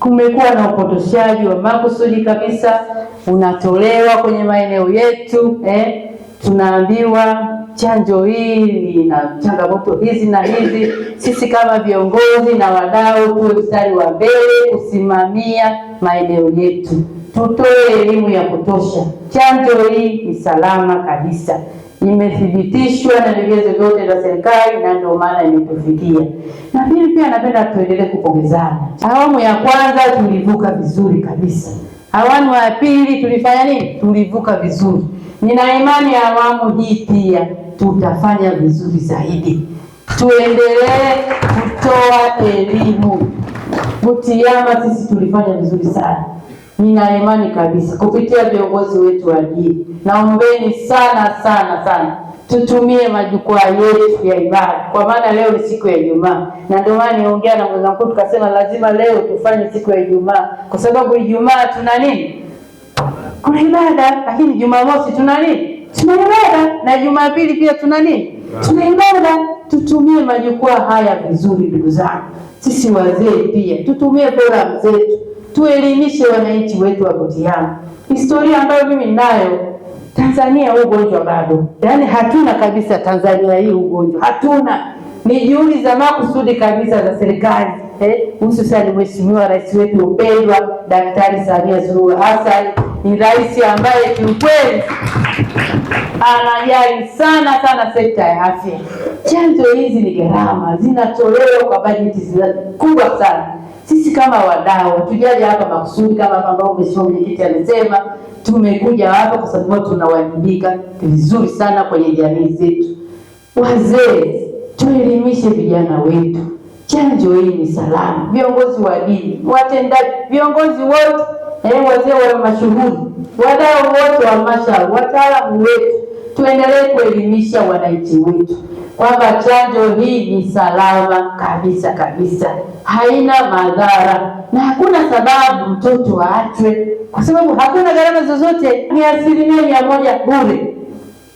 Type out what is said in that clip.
Kumekuwa na upotoshaji wa makusudi kabisa unatolewa kwenye maeneo yetu Tunaambiwa chanjo hii ina changamoto hizi na hizi. Sisi kama viongozi na wadau tuwe mstari wa mbele kusimamia maeneo yetu, tutoe elimu ya kutosha. Chanjo hii ni salama kabisa, imethibitishwa na vigezo vyote vya serikali na ndio maana imetufikia. Na pili, pia napenda tuendelee kupongezana. Awamu ya kwanza tulivuka vizuri kabisa, awamu ya pili tulifanya nini? Tulivuka vizuri. Nina imani ya awamu hii pia tutafanya vizuri zaidi. Tuendelee kutoa elimu. Butiama sisi tulifanya vizuri sana, nina imani kabisa kupitia viongozi wetu wa dini. Naombeni sana sana sana tutumie majukwaa yetu ya ibada, kwa maana leo ni siku ya Ijumaa, na ndio maana niongea na mwenzangu tukasema lazima leo tufanye siku ya Ijumaa, kwa sababu Ijumaa tuna nini? Kuna ibada. Lakini Jumamosi tuna nini? Tuna ibada. Na Jumapili pia tuna nini? Tuna ibada. Tutumie majukwaa haya vizuri, ndugu zangu. Sisi wazee pia tutumie forum zetu, tuelimishe wananchi wetu wa Butiama. Historia ambayo mimi ninayo Tanzania, huu ugonjwa bado, yaani hatuna kabisa Tanzania hii ugonjwa hatuna. Ni juhudi za makusudi kabisa za serikali hususani Mheshimiwa Rais wetu mpendwa Daktari Samia Suluhu Hassan. Ni rais ambaye kiukweli anajali sana sana sekta ya afya. Chanjo hizi ni gharama, zinatolewa kwa bajeti kubwa sana. Sisi kama wadau hatujaja hapa makusudi kama ambavyo Mheshimiwa Mwenyekiti amesema, tumekuja hapa kwa sababu tunawajibika vizuri sana kwenye jamii zetu. Wazee, tuelimishe vijana wetu, chanjo hii ni salama. Viongozi wa dini, watendaji, viongozi wote wazee wa mashuhuri, wadau wote wa halmashauri, wataalamu wetu, tuendelee kuelimisha wananchi wetu kwamba chanjo hii ni salama kabisa kabisa, haina madhara na hakuna sababu mtoto aachwe, kwa sababu hakuna gharama zozote, ni 100% bure.